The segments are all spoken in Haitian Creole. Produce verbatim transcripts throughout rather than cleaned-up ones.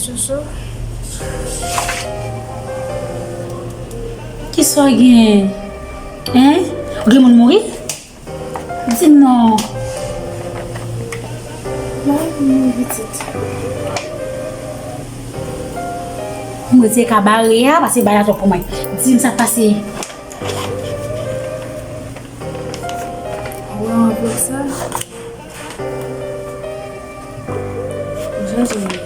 Chouchou. Kisa w gen? Hein? Ou gen moun mouri? Di m non. Mwen, mwen pitit. Mwen se ka bare a, paske bagay la twòp pou mwen. Di m sa k pase. Ou wè anvlòp sa? Jan jan.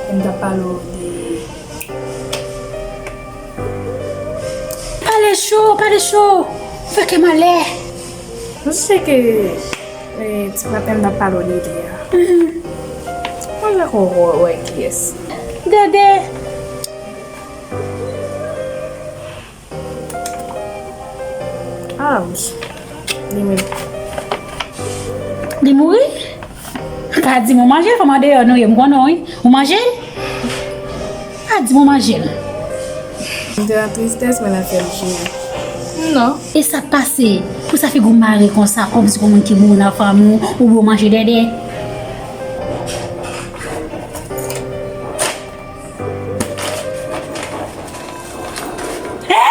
M t ap pale w de. Pale cho, pale cho. Ou fè kè m alè. Ou se ke, eh, ti maten m t ap pale w de Dede a. Mhm. Mwen gen konn wè, wè kiyès. Dede. Ah, wi. Li menm. Li mouri? Pa di m ou manje l, fanm andeyò nou ye, m konnen w, wi. Ou manje l? Pa di m ou manje l. M te nan tristès, men l ap fè l jere. Non. E sa k pase? Pou sa figi w mare konsa, kòmsi gon moun ki mouri nan fanmi w, oubyen w manje Dede? Hein?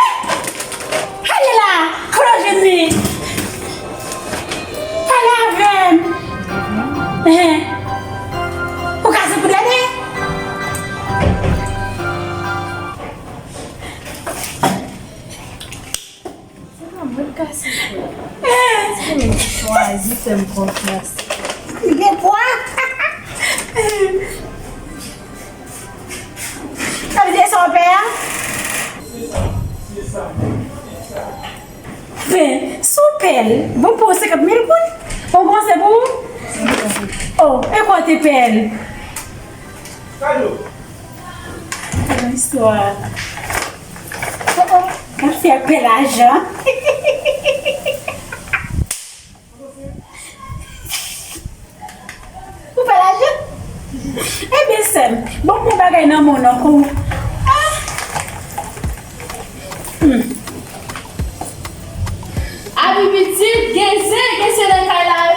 Ale la! Kote w jwenn li? Pale avè m! Hein? Ou ka se pou Dede? Se pa mwen k kase kò. Se mwen ki chwazi fè m konfyans. Li gen pwa. Sa vle di e sa w pè a? Fen, si w pè l, bon, pou senkant mil goud. Bon, kòmanse pou ou? Oh, e kwa w te pè l? Nan istwa. Oh, oh, m ap fè pè lajan. Ou pè lajan? Ebyen, sè m, bon, bon bagay nan moun nan kou. Ah! Hmm. Abi pitit, gen zen, gen zen nan kay la, yo.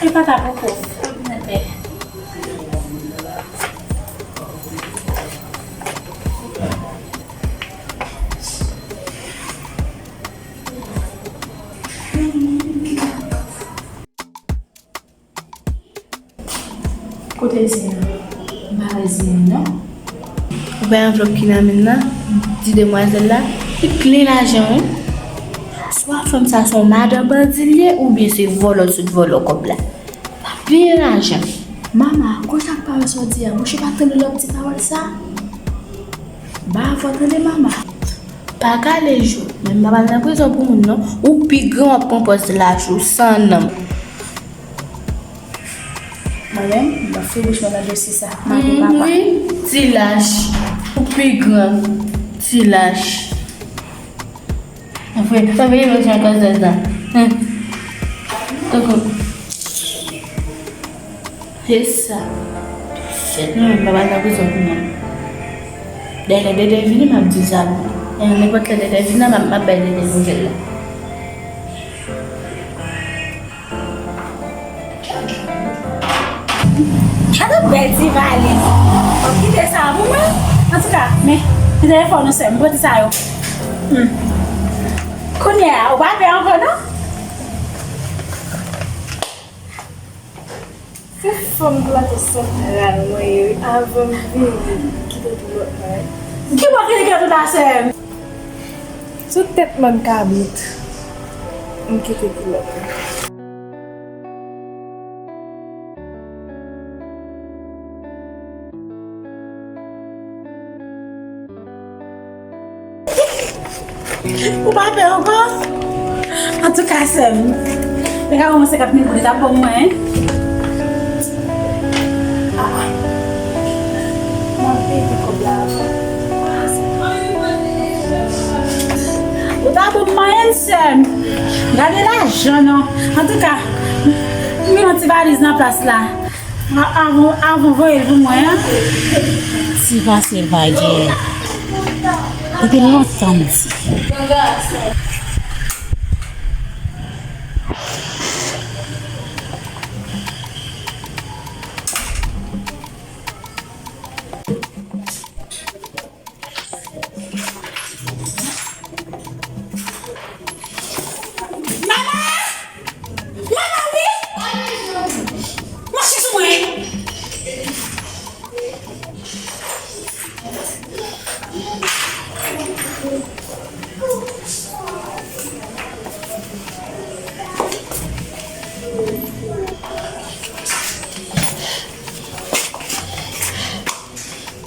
E pa ta poko. Kote zen an? M pa wè zen an non. Ou wè anvlòp ki nan men l lan? Di demwazèl la, li plen lajan wi. Swa fanm sa se yon madan bandi li ye, oubyen se vòlò l sot vòlò kòb la. Plen lajan. Mama, konsa k pawòl sa w di a, mouche pa tande lòt ti pawòl sa? Ba vwa tande mama. Pa kale jou, men m pa pral nan prizon pou moun non. Ou pi gran w ap pran pòz laj ou san nanm. Mwen menm, m ap fè bouch mwen nan dosye sa. Mande papa. Wi, ti lach. Ou pi gran, ti lach. Vre, sa vle di lòt jan kòzèz la. Tankou. Se sa. Fèt nou menm pa pral nan prizon pou moun. Dèyè Dede vini, m ap di sa pou ou. Nenpòt lè Dede vini, m ap, m ap bay Dede nouvèl la. Gade yon bèl ti valiz. W ap kite sa pou mwen? Antouka, men, men telefòn ou sè m, pote sa yo. Hmm. Kounye a, ou pa pè ankò non? Se fanm Plato Santral mwen ye wi, avan m vini, m kite tout lòt mwen. Ki bò ki te gen tout la sè m? Sou tèt mòn kabrit. M kite kilòt mwen. Ou pa pè ankò? Antouka, sè m, te ka ban mwen senkant mil goud, li t ap ban mwen, hein? Ah, ah. M ap peye kòb la avan. Ou ta ban m mwayen, sè m. Gade lajan, non. Antouka, m gen yon ti valiz nan plas la. A-, avan, avan voye l pou mwen, an. Ti pase l pa gen. Depi lontan m di.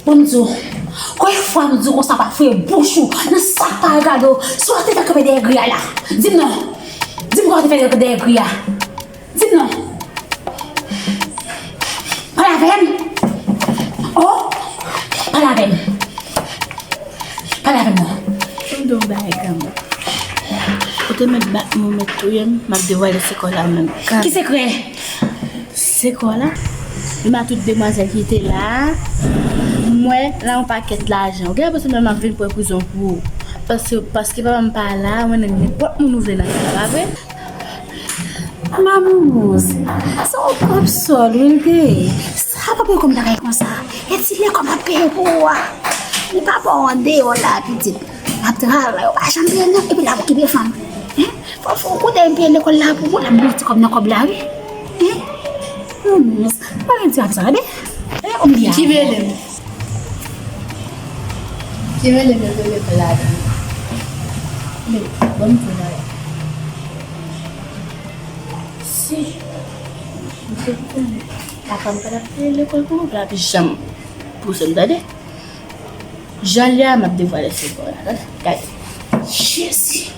Bon, m di w, konbyen fwa m di w konsa pa fouye bouch ou nan sa k pa regade w? Sa w te fè kanpe dèyè gri a la? Di m non. Di m sa w te fè kanpe dèyè gri a. Di m non. Pale avè m. Oh, pale avè m. Pale avè m non. Fò m di w yon bagay, granmoun. Ou te mèt bat mwen, ou mèt touye m, m ap devwale sekrè la menm. Ki sekrè? Sekrè la. Menm a tout demwazèl ki te la a, m wè la yon pakèt lajan. Ou gen enpresyon menm m ap vin pran prizon pou ou. Paske, paske papa m pa la, ou mennen nenpòt moun ou vle nan kay la, pa vre? Mamouz, se yon kòb sòl wi l te ye. Sa pa pou yon bagay konsa. E ti lekòl m ap peye pou ou a. Men papa w andeyò la, pitit. L ap travay, ou pa janm peye l non, epi l ap okipe fanm. Hein? Fò, fò w koute m peye lekòl la pou ou, l ap boule ti kòb nan kòb la, wi. Hein? Mamouz, pa gen ti ap sa, tande? Hein, ou bliye. Ki rele m? Ki rele m, yo rele m la. Men, bon, m di w bagay. Si m te konnen papa m pa t ap peye lekòl pou mwen, pa t ap janm pouse m, tande? Jan l ye a, m ap devwale sekrè w la, tande? Gade. Jezi!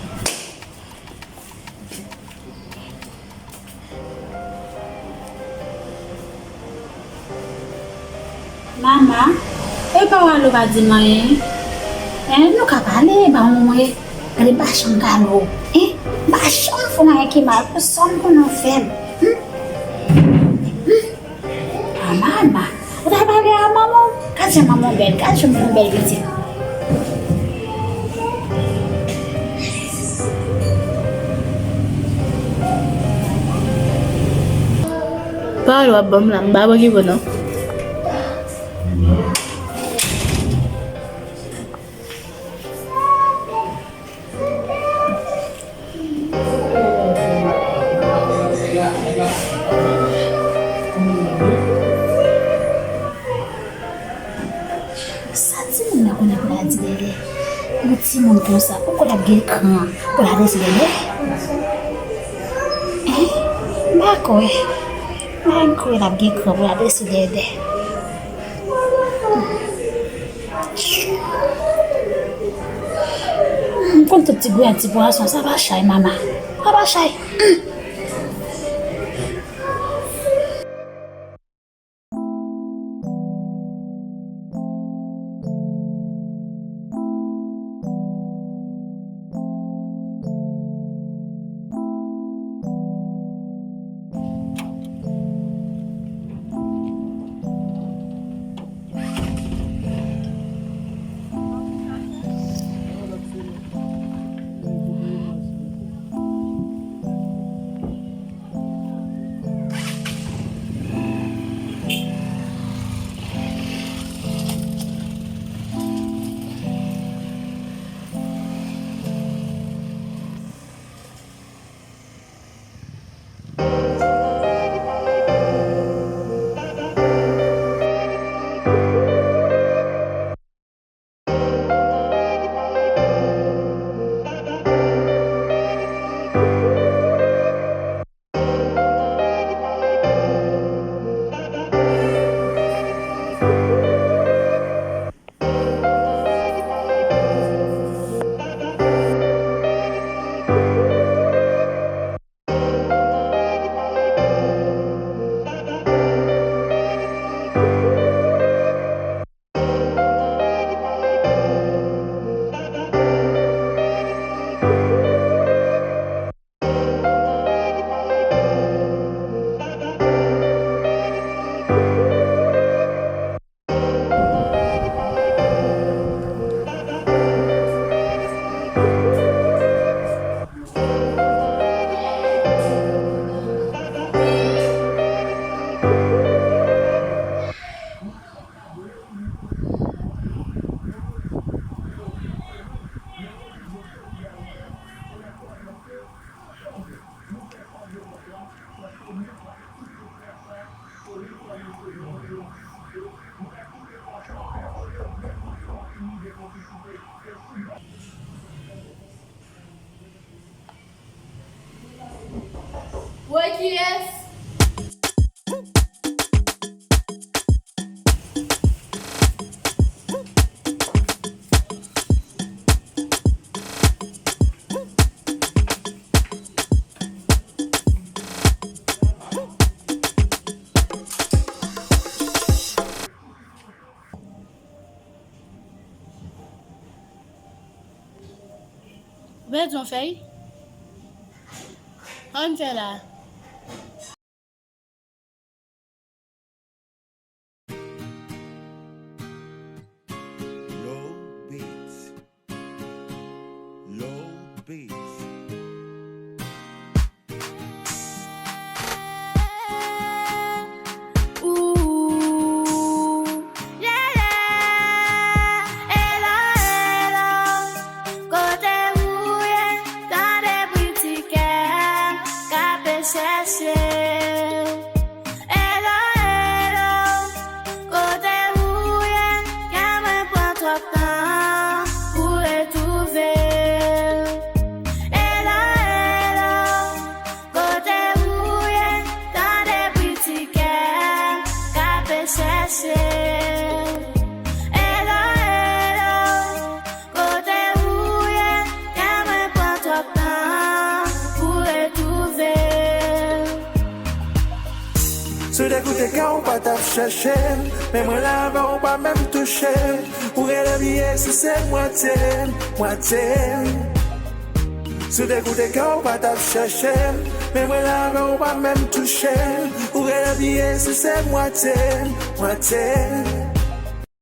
Mama, e pa w ale, w pa di m anyen? Hein, nou ka pale, ba m yon mwen. Gade, m pa janm gade w. Hein? M pa janm fè w anyen ki mal pou sa m konnen w fè m. Hmm? Hmm? A mama, ou ta pale a manman w? Gad jan manman w bèl, gad jan w fè yon bèl pitit. Pawòl w ap ban m la, m pa bò ki bò non. Sa timoun nan konnen pou l al di Dèdè? Yon timoun konsa, ou kwè l ap gen kran pou l adrese Dèdè? Hein? M pa kwè. M pa kwè l ap gen kran pou l adrese Dèdè. M konn tout ti grenn ti pwason, sa pa chay, mama. Sa pa chay. Woy, kiyès? Pèdi yon fèy. Ann fè la. Low beats. Low beats. Ooh, yeah, yeah. Hello, hello. Kote ou ye? Tande bri ti kè m k ape chèche. Hello, hello. Kote ou ye? Kè mwen pran twòp tan pou retwouve l. Hello, hello. Kote ou ye? Tande bri ti kè m k ape chèche. Hello, hello. Kote ou ye? Kè mwen pran twòp tan pou retwouve l. Si w te koute kè w pa t ap chèche m, men mwen la avè w pa menm touche m. Ou genlè bliye si se mwatye m, mwatye m. Si w te koute kè w pa t ap chèche m, men mwen la avè w pa menm touche m. Ou genlè bliye si se mwatye m, mwatye m.